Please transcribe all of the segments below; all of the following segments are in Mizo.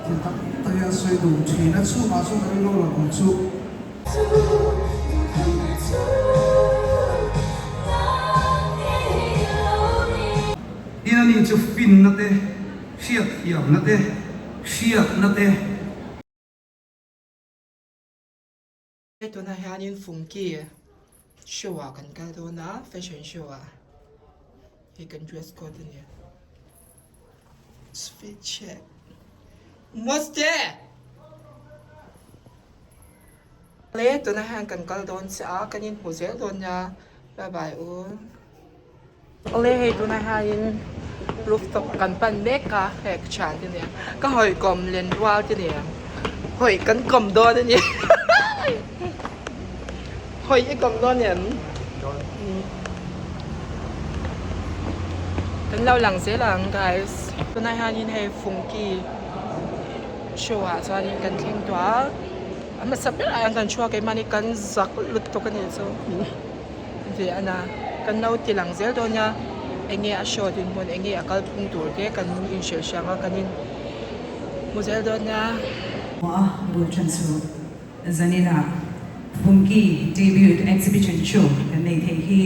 Thil tam tak hian sawi duh thin a, chungah chuan ka rilru lo awm chu. Tin ani chu finna te, hriatthiamna te, hriatna te. Tunah hianin Fungki show ah kan kal dawn a, fashion show ah hei kan dress code a nia. Fit check. Maste! Le tunah hian kan kal dawn chiah a, kan inhmu zel dawn nia. Bye bye u. Awle hei tunah hianin rooftop kan pan mek a hei ka thian te nen ka hawi kawm len rual te nen hawi kan kawm dawn a ni hawi i kawm dawn em kan lo lang zel ang guys tunah hianin hei fungki show ah chuanin kan thleng tawh a a hmasa berah hian kan chhuak keimahni kan zak lutuk a nih chu. Ve a na. Kan lo ti lang zel dawn a, enge a show dinhmun, enge a kalphung tur te kan inhrilh hrang a, kan in hmu zel dawn a. A bul ṭhan chu Zanina Phungki debut exhibition show kan nei theih hi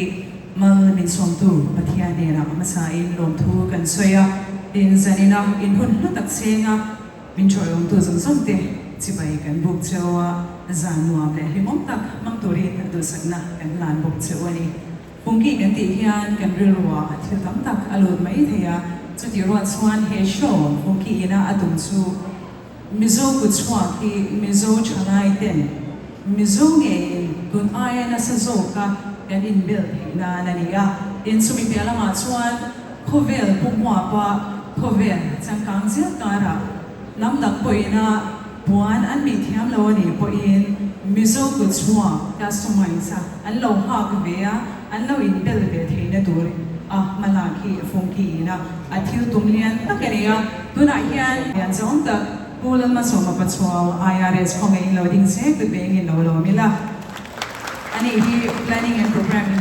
mal min sawmtu Pathian hnenah hmasain lawmthu kan sawi a, tin Zanina in hun hlu tak chenga Min chawiawmtu zawng zawng te chibai kan buk cheu a, zan nuam leh hlimawm tak hmang turin duhsakna kan hlan bawk cheu a ni. Pungki kan tih hian kan rilruah thil tam tak a lut mai thei a, chutih rual chuan he show Pungki ina a tum chu Mizo kutchhuak hi Mizo thalai ten Mizo ngeiin tun aia nasa zawka kan inbel theih nan a ni a, tin chumi piah lamah chuan Khawvel pumhuapa khawvel changkang zel karah hnam dang pawhina puan an mih thiam lo a nih pawhin Mizo kut chhuak customize a an lo nghak ve a, an lo inbel ve theihna tur a hmalak hi Fungki ina a thil tum lian tak a ni a, tunah hian lian zawng tak Pu Lalmasawma Pachuau IRS khawngaihin lo ding se kut vengin lo lawm ila. Ani hi Planning and Programme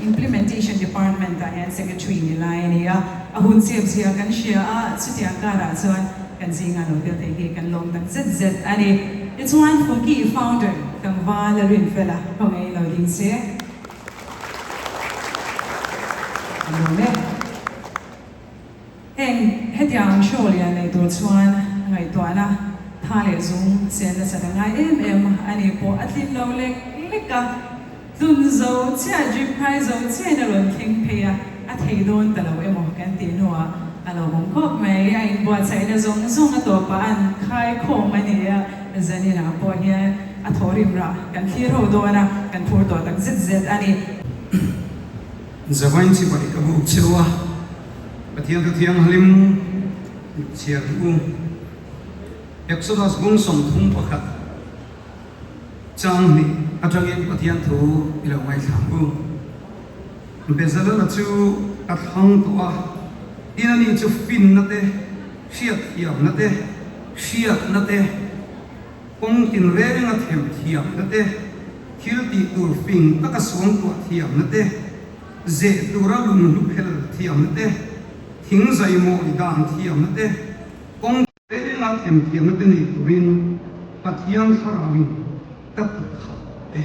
Implementation Department ah hian Secretary ni lai a ni a, a hun chep zia kan hria a, chutiang karah chuan kan zinga lo tel thei hi kan lawm tak zet zet a ni. Tichuan Funky Founder tlangval a rin fel a, khawngaih lo ding se. A lawm e. Heng hetiang show lian nei tur chuan ngaihtuahna tha leh zung sen nasat a ngai em em a ni pawh a tlin lo lek lek a, tlun zo chiah drip khai zo chiahin a rawn thleng phei a, a thei dawn ta lo emaw kan tih hnuah a lo awm khawp mai, a inbuatsaihna zawng zawng a tawpah an khai khawm a ni a, zaninah pawh hian a thawhrim rah kan thlir ho dawn a, kan phur tawh tak zet zet a ni. Zavain chibai ka buk cheu a, Pathian thu thianghlim chhiar u. Exodus bung 31 chang hnih atangin Pathian thu i lo ngaithlang u. Bezalel-a chu a thlang tawh a, tin ani chu finna te, hriatthiamna te, hriatna te, Kawng tinrenga them thiamna te, thil tih tur fing taka suangtuah thiamna te, zeh tura lunghlu phel thiamna te, thing zaimawi dan thiamna te, kawng tinrenga them thiamna te nei turin Pathian thlarauin ka ti khat e.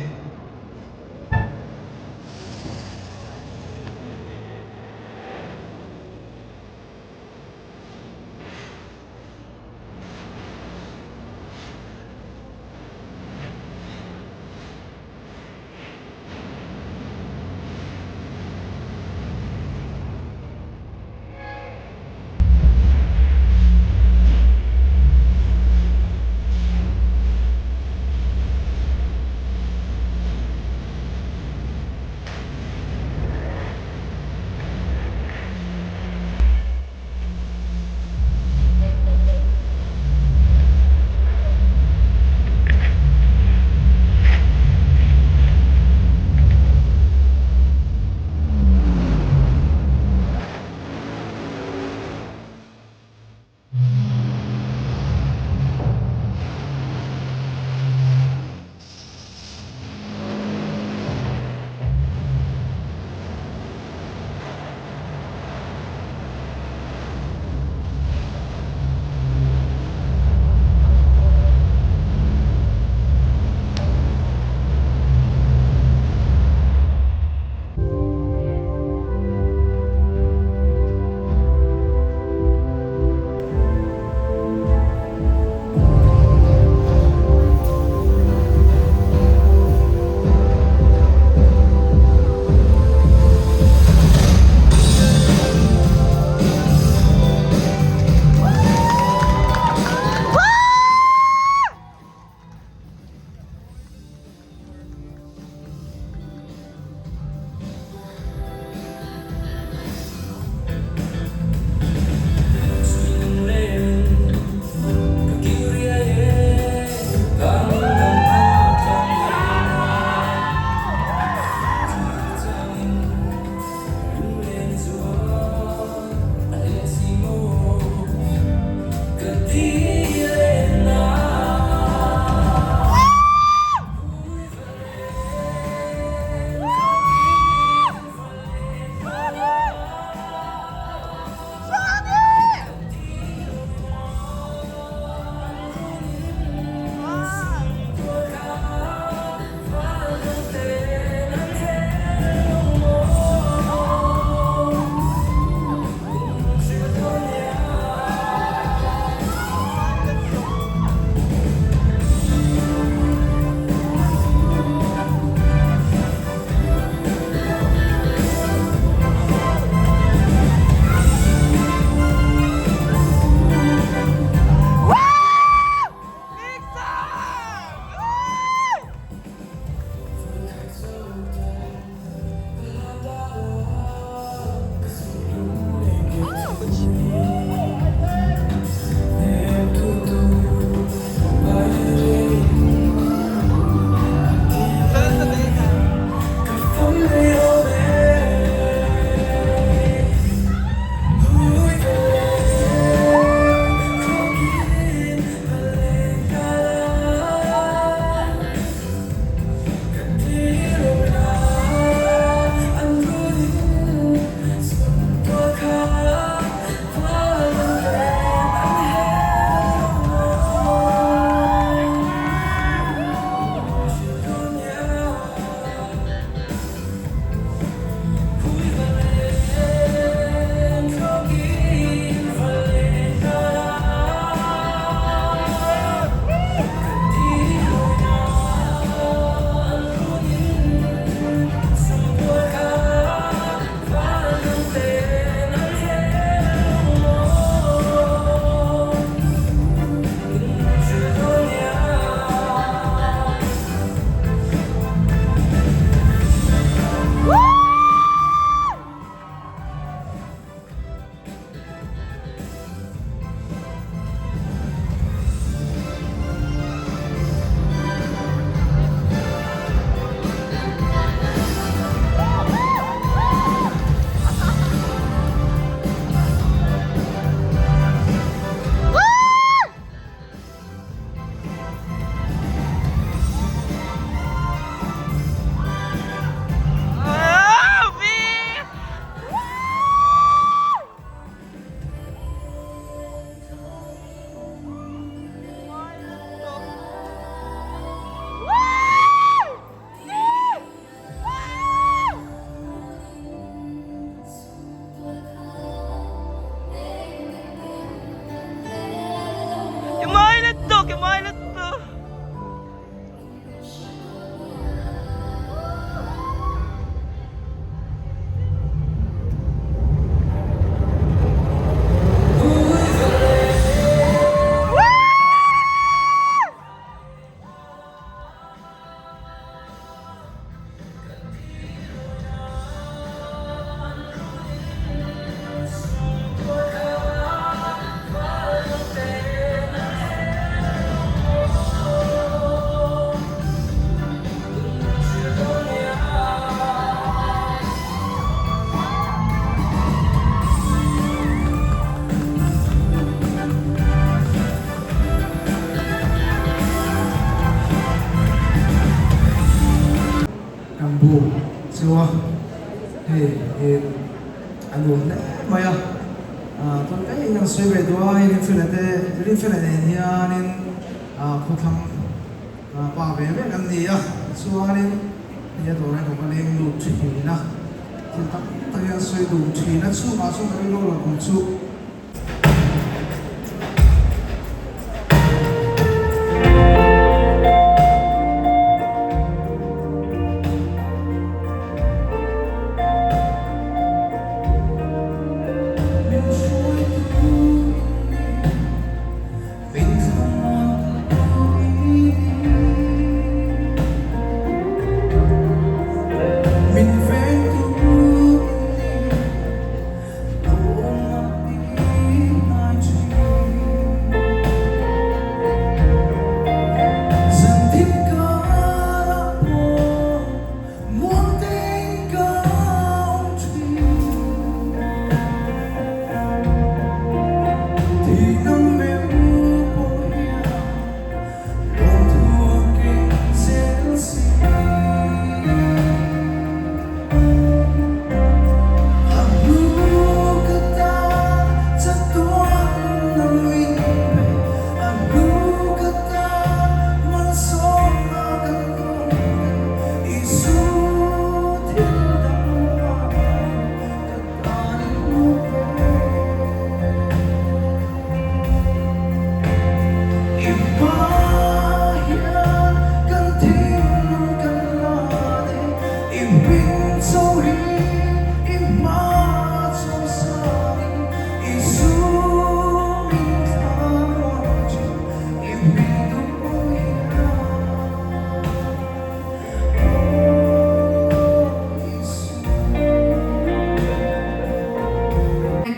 chu a, hei in a nuam hle mai a, chuan ka in an sawi ve duh a, hei Rinfela te Rinfela nen hianin khawthlang pa ve vek an ni a, chuanin hei a dawrah hian ka va leng lut thin a, thil tam tak hi an sawi duh thin a, chungah chuan ka rilru lo awm chu.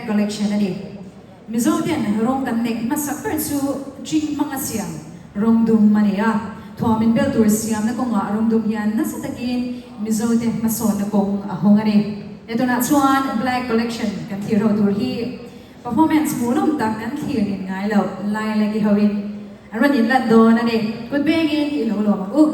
Collection a ni. Mizo ten rawng kan neih hmasak ber chu Ching hmanga siam rawng dum a ni a. Thuam inbel tur siamna kawngah rawng dum hian nasa takin Mizo te hmasawnna kawng a hawng a ni. He tunah chuan Black Collection kan thlir ho tur hi performance hmuhnawm tak kan thlir nin ngai loh lai lek i hoin an rawn inlan dawn a ni. Kut bengin i lo lawm ang u.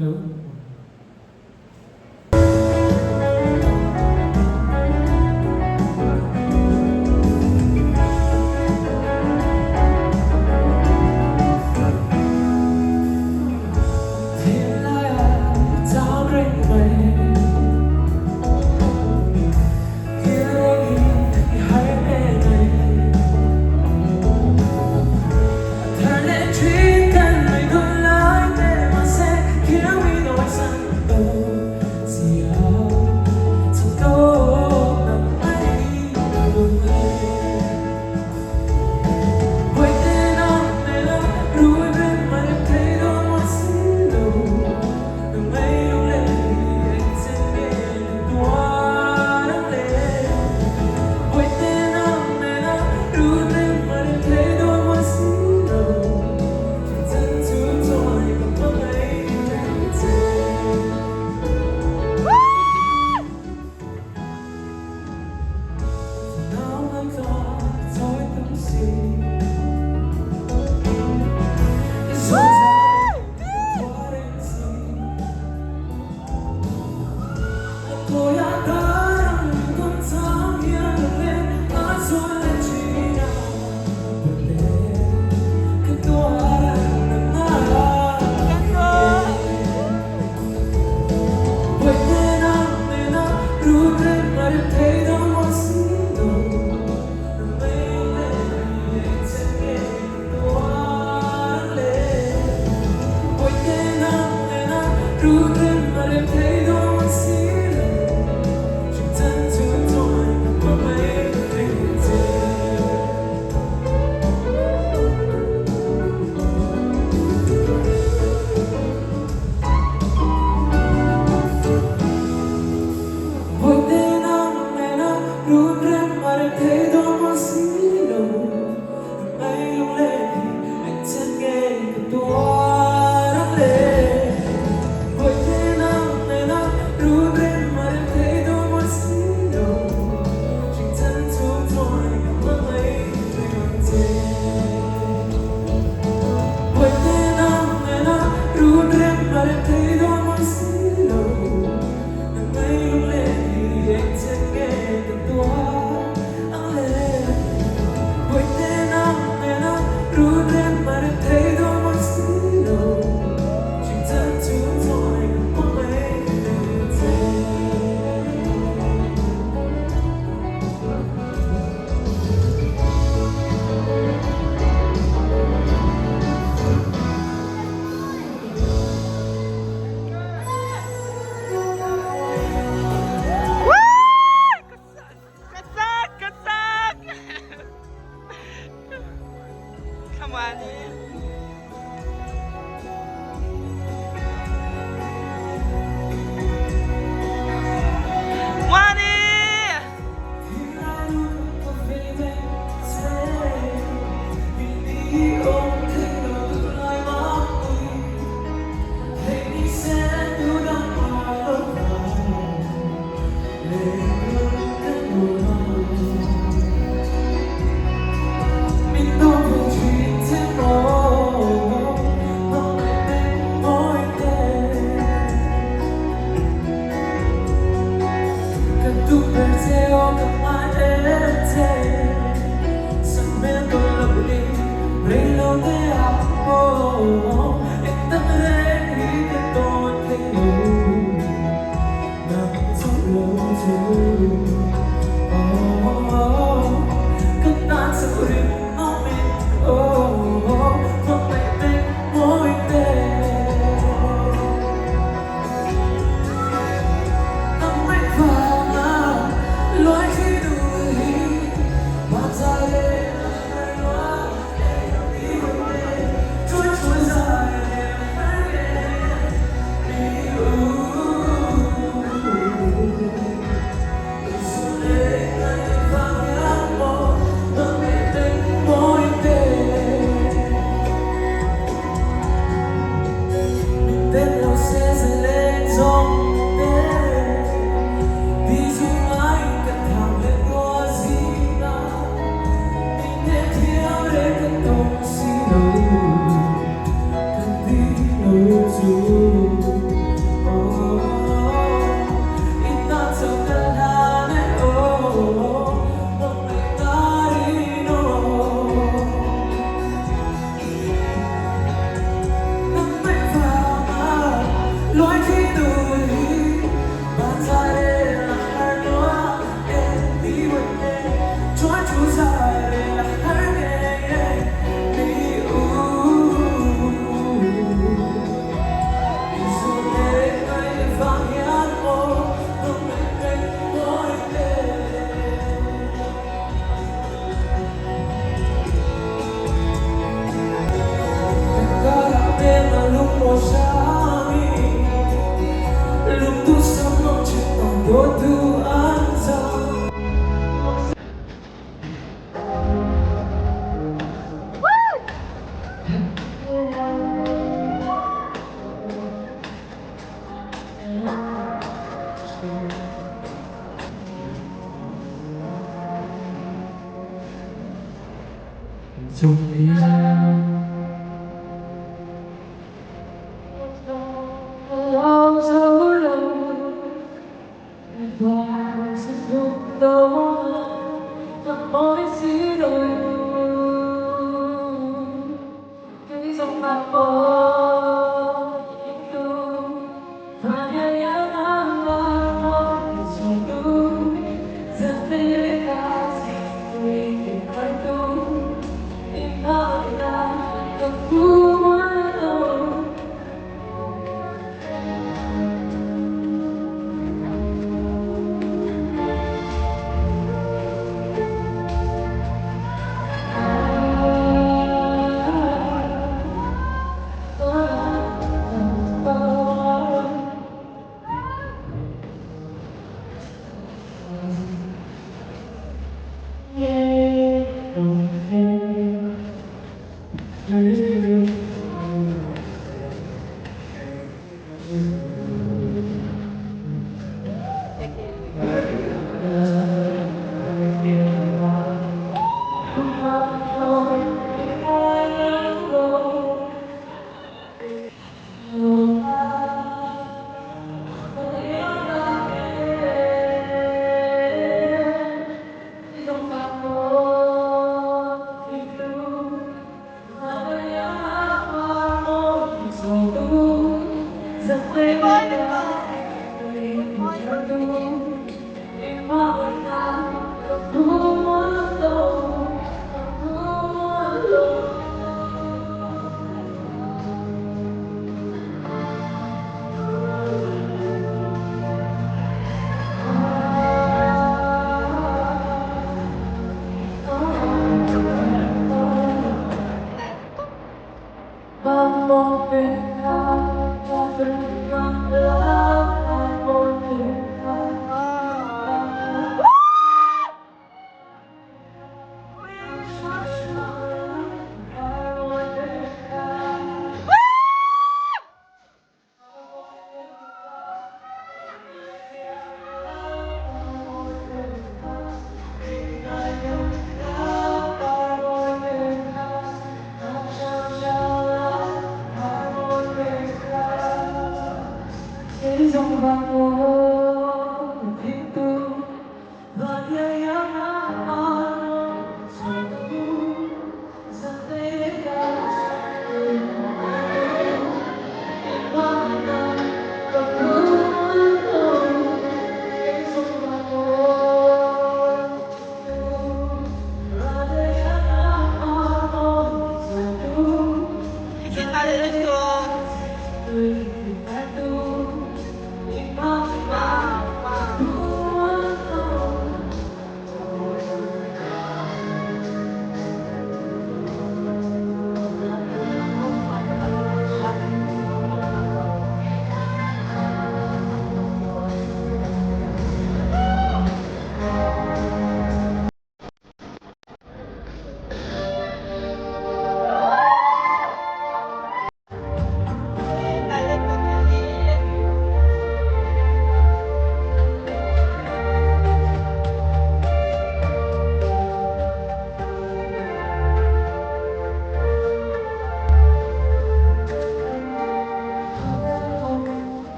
Hello.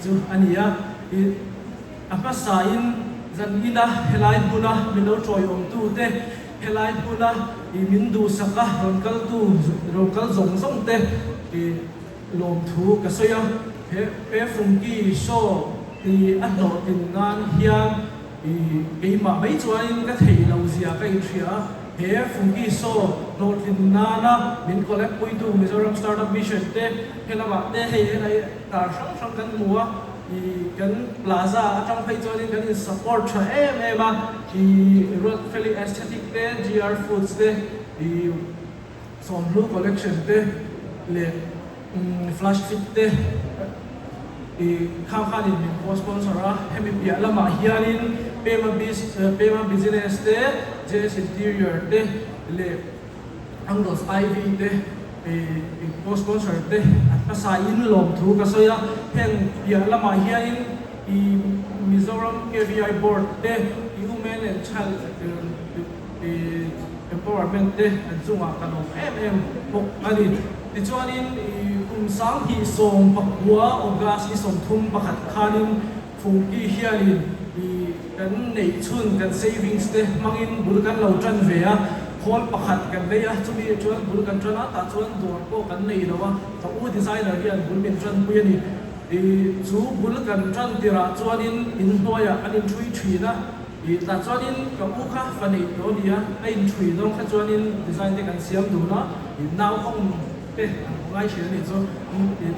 chu a ni a. Ih, a hmasain zan ina helai hmuna min lo tawiawmtute, helai hmuna ih min duhsaka rawn kaltu rawn kal zawng zawng te ih lawmthu ka sawi a. He Pe Fungki show ih a hlawhtlin nan hian ih keimah mai chuanin ka theih lo zia ka inhria a. He Fungki show hlawhtlin nana min collab puitu Mizoram Startup Mission te helamah te hei helai tar hrang hrang kan hmu a. I kan plaza atang phei chuanin kan in support tha em em a, i Ruatfeli Aesthetic te, GR Foods te, i Sawmhlu Collection te leh Flash Fit te i khang khanin min co-sponsor a, hemi piah lamah hianin Pema Biz Pema Business te, JS Interior te leh Angles IV te co-sponsor te an hmasa in lawmthu ka sawi a, heng piah lamah hianin i Mizoram KVI Board te, i Women and Child Empowerment te an chungah ka lawm em em bawk a ni. Tichuanin i kum 2019 August ni 31 khanin Fungki hianin i kan neih chhun kan savings te hmangin bul kan lo tan ve a, khawl pakhat kan nei a, chumi chuan bul kan tan a, tah chuan dawr pawh kan nei lo a, ka u designer hian bul min tan pui a ni. I chu bul kan tan tirah chuanin inhnuaiah kan inthui thin a, i tah chuanin ka u kha fa neih tawh a ni a, a inthui dawn kha chuanin design te kan siam dun a, i nau awm te an ngai thin a nih chu.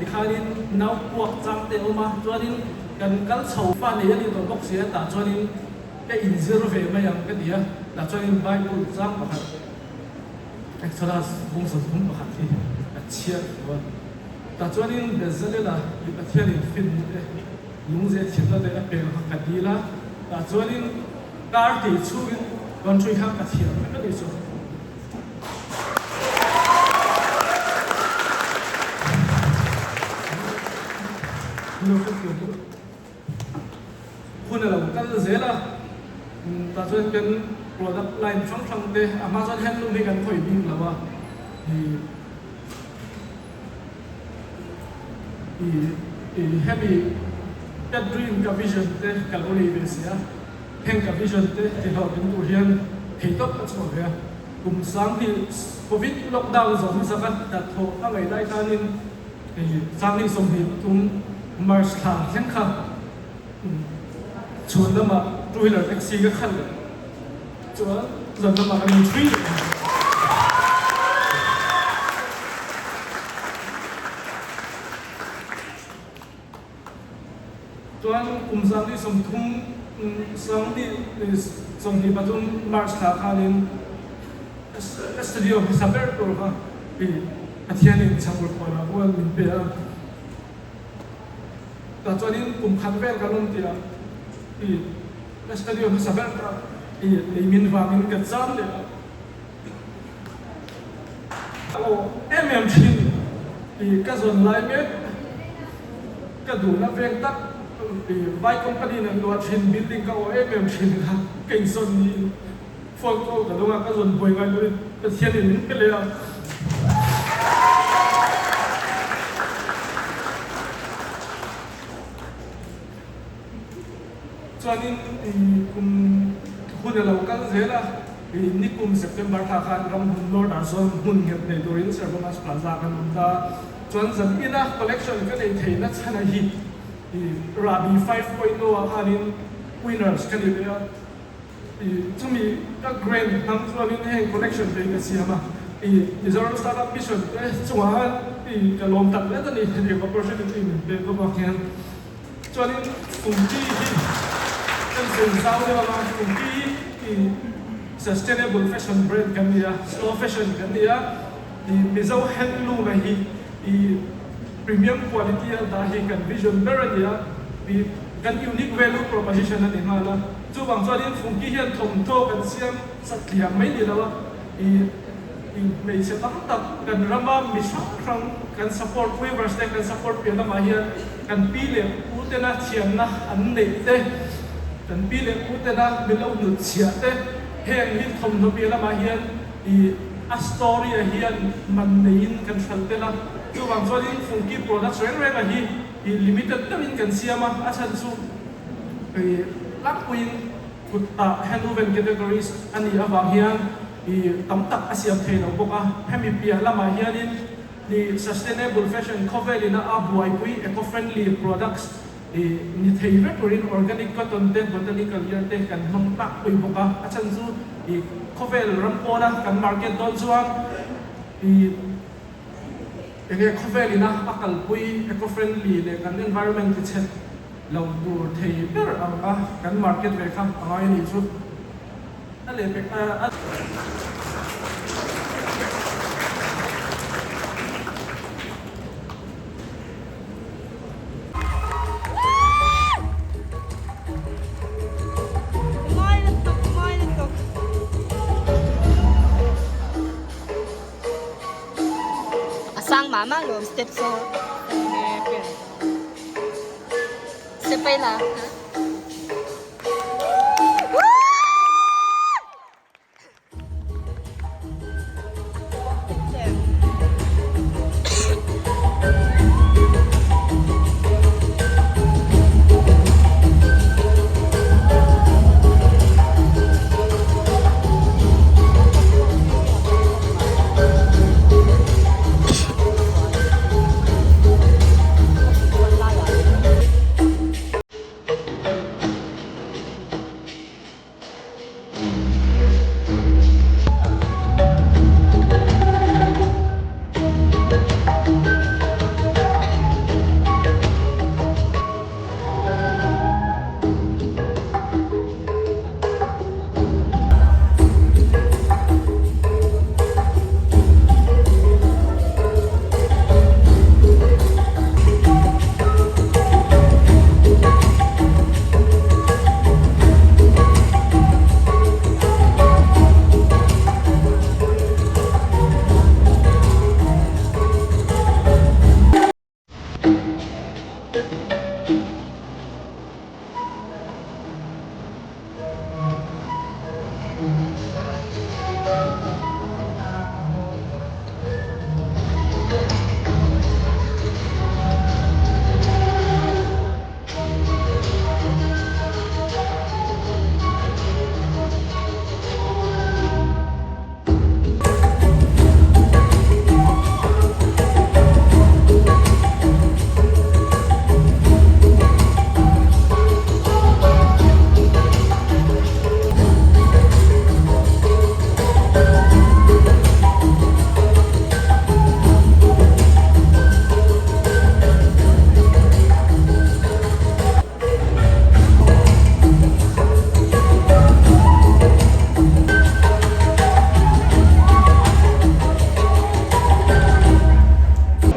Tikhanin nau puak chang te a awm a, chuanin kan kal chho fa nei a ni tawh bawk si a, tah chuanin ka inzir ve mai ang ka ti a, tah chuanin Bible chang pakhat Exodus bung 31 hi a chhiar tawh a, tah chuanin Bezalel-a i Pathianin finna te lungzeh thiamna te a pek kha ka dil a, tah chuanin kar tih chhungin country kha ka thiam vek a nih chu. Hun a lo kal zel a, tah chuan kan product line hrang hrang te a hma chuan handloom hi kan khawih bik lo a, hemi ka dream ka vision te ka lo nei ve si a. Heng ka vision te ti hlawhtling tur hian theihtawp ka chhuah ve a, kum 2000 Covid lockdown zawh hmasa kha hnathawh a ngaih lai khanin 2023 March thla thleng kha chhun lamah two wheeler taxi ka khalh leh chuan zan lamah ka min thui leh a. Chuan kum 2030 2023 March thla khanin studio hmasa ber tur kha Pathianin chhakul khuanah khuan min pe a. Tah chuanin kum khat vel kan awm tih ah studio hmasa ber kha lei min vangin ka cham leh a. Aw em em thin i ka zawn lai mek ka duhna veng tak i vai company in an luah thin building ka aw em em thin kha ka insawn niin phone call ka dawng a ka zawn buai ngai loin Pathian in min pe leh a. Chuanin kum hun a lo kal zel a, nikum September thla khan ramhmun North ah sawn hmun nghet nei turin Servomas Plaza kan awm ta. Chuan zan ina collection ka nei theihna chhana hi Rahbi 5.0 ah khanin winners ka ni ve a. Chumi ka grant hmang chuanin heng collection te hi ka siam a, Mizoram Startup Mission te chungah khan ka lawm tak zet a ni hetiang opportunity min pek bawk avang hian. Chuanin Fungki hi kan sawi zau deuh ang a, Fungki hi sustainable fashion brand kan ni a, slow fashion kan ni a, Mizo handloom a hi premium quality a dah hi kan vision ber a ni a, kan unique value proposition a ni nghal a. Chuvang chuanin Fungki hian thawmhnaw kan siam satliah mai ni lo a, hmeichhe tam tak kan rama mi hrang hrang kan support weavers te kan support piah lamah hian kan pi leh pu tena thiamna an neih te, kan pi leh pu tena min lo hnutchhiah te heng hi thawmhnaw piah lamah hian. a story ah hian man neiin kan hralh tel a, chuvang chuanin Fungki products reng reng ah hi ih limited deuhin kan siam a, a chhan chu ih tlangpuiin kut ah handwoven categories a nih avang hian ih tam tak a siam thei lo bawk a, hemi piah lamah hianin ih sustainable fashion khawvelin a buaipui eco-friendly products I ni thei vek turin organic cotton te, botanical yarn te kan hmang tak pui bawk a, a chhan chu i khawvel ram pawna kan market dawn chuan i enge khawvel ina a kalpui eco friendly leh kan environment ti chhet lo tur thei ber ang a kan market ve kha a ngai a nih chu a lehpek a. A sang mah mah lawm step saw step pei la.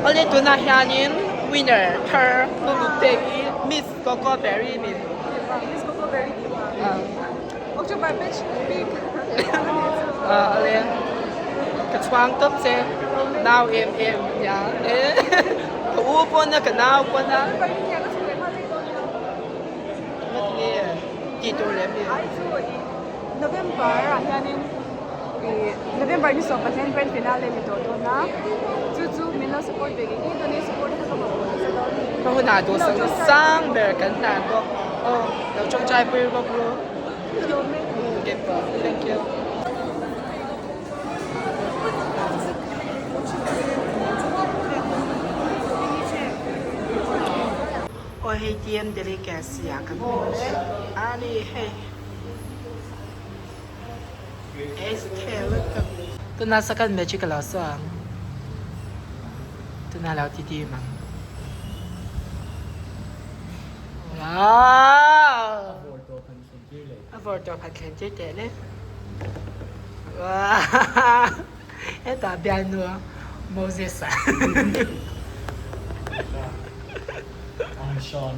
Awle tunah hianin winner thar Nunute hi Miss Coco Berry ni. Miss Coco Berry tih vang. October batch bik. Awle ka chhuang tawp che nau em em nia ka u pawn a ka nau pawn a. Ngatinge tih tur leh mi? Ai chu i November ah hianin i November ni 15 grand finale ni tawh dawn a chu chu min lo support ve ngei ngei dawn e support kha ka mamawh nasa dawn a ni. Ka hunah duhsakna sang ber kan hlan bawk aw lo tawngtai pui bawk ru. Thank you. Aw hei TM Delicacy ah kan hmu mek a ni hei SK lutuk. Tuna second magic a lo saw ang tuna lo ti dim ang wow a vawr tawp han thlen tir teh le wow hetah bialnu Moses a. I'm Sean.